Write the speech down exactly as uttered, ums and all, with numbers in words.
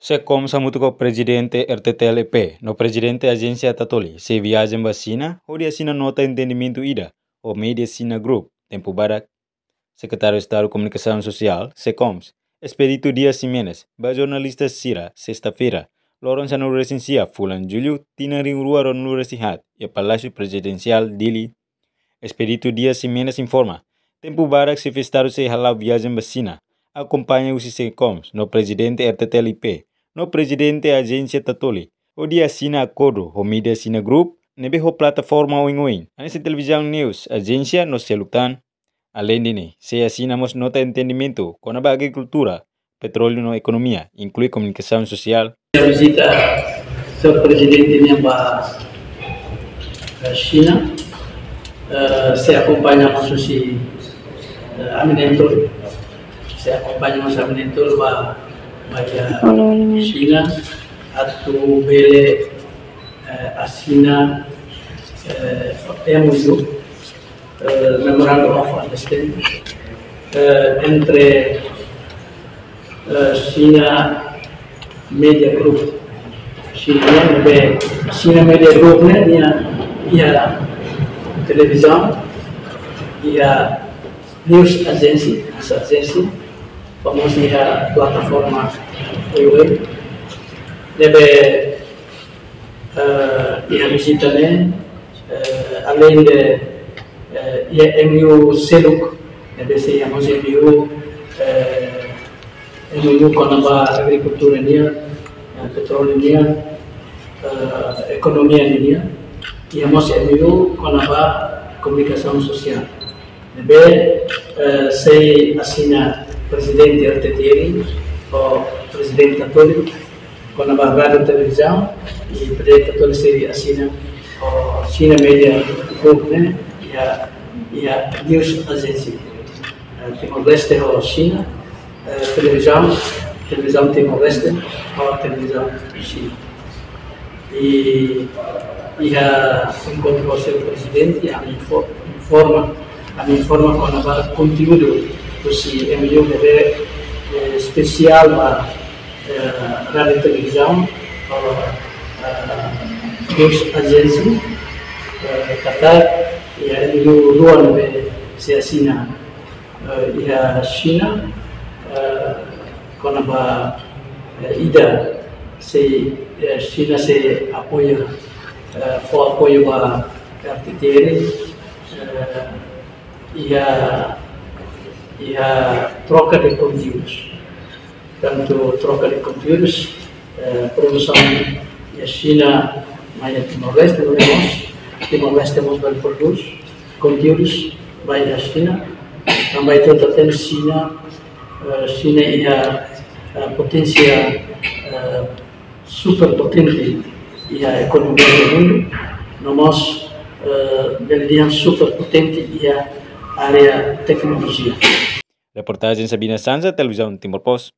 SEKOMS hamutuk ho Prezidente R T T L I P no Prezidente Ajénsia Tatoli sei viajen ba Xina hodi asina nota entendimentu ida ho média Xina Group, tempu badak Sekretáriu Estadu Komunikasaun Sosiál, SEKOMS, Expedito Dias Ximenes, ba jornalista sira, sesta-feira, loron sanulu-resin-sia fulan Jullu, tinan rihun rua ruanulu-resin-haat, iha Palásiu Prezidensiál Dili. Expedito Dias Ximenes informa, tempu badak Xefe Estadu sei hala'o viajen ba Xina, akompaña husi SEKOMS no Prezidente R T T L I P no Prezidente Ajénsia Tatoli, hodi asina akordu ho média Xina Group, ne'ebé ho plataforma oin-oin, hanesan Televizaun News Ajénsia no seluk tan. Aleinde ne'e, sei asina mós nota entendimentu kona-ba agrikultura, petróleu no ekonomia, inklui komunikasaun sosiál. Vizita señór Prezidente nian ba Xina, eh, sei akompaña mós husi, eh, ami-nia entornu, sei akompaña mós ami-nia entornu ba, ba iha Xina, atu bele, eh, asina, eh, M O U, eh, Memorandum of Understanding, eh, entre, eh, Xina Media Group. Xina ne'ebé, Xina Media Group ne'e iha, iha televizaun, iha news agency, news agency, famozu iha plataforma web, ne'ebé, eh, iha vizita ne'e, eh, aleinde, eh, iha M O U seluk, ne'ebé sei iha mós M O U, eh, M O U kona-ba agrikultura nian, eh, petróleu nian, eh, ekonomia nian, iha mós M O U kona-ba komunikasaun sosiál. Ne'ebé, eh, sei asina Prezidente R T T L ho Prezidente Tatoli kona-ba rádiu televizaun, i Prezidente Tatoli sei asina ho Xina Media Group ne'e, iha, iha news agency. Eh, Timor-Leste ho Xina, eh, televizaun, televizaun Timor-Leste ho televizaun Xina. I iha enkontru ho señór Prezidente, ami info-, informa, ami informa kona-ba konteúdu husi M O U ne'ebé, eh, espesiál ba, eh, rádiu televizaun, eh, news agency, eh, katak iha M O U rua ne'ebé sei asina, eh, iha Xina, eh, kona-ba, eh, ida sei, eh, Xina sei apoia, eh, fó apoiu ba R T T L, eh, iha, iha troka de konteúdus. Tantu troka de konteúdus, eh, produsaun iha Xina mai iha Timor-Leste, no mós Timor-Leste mós bele prodús konteúdus ba iha Xina. Tanba ita hatene Xina, eh, Xina iha, eh, poténsia, eh, super potente iha ekonomia do mundu, no mós, eh, bele dehan super potente iha área teknolojia. Reportajen Sabina Sanza, Televizaun Timor Post.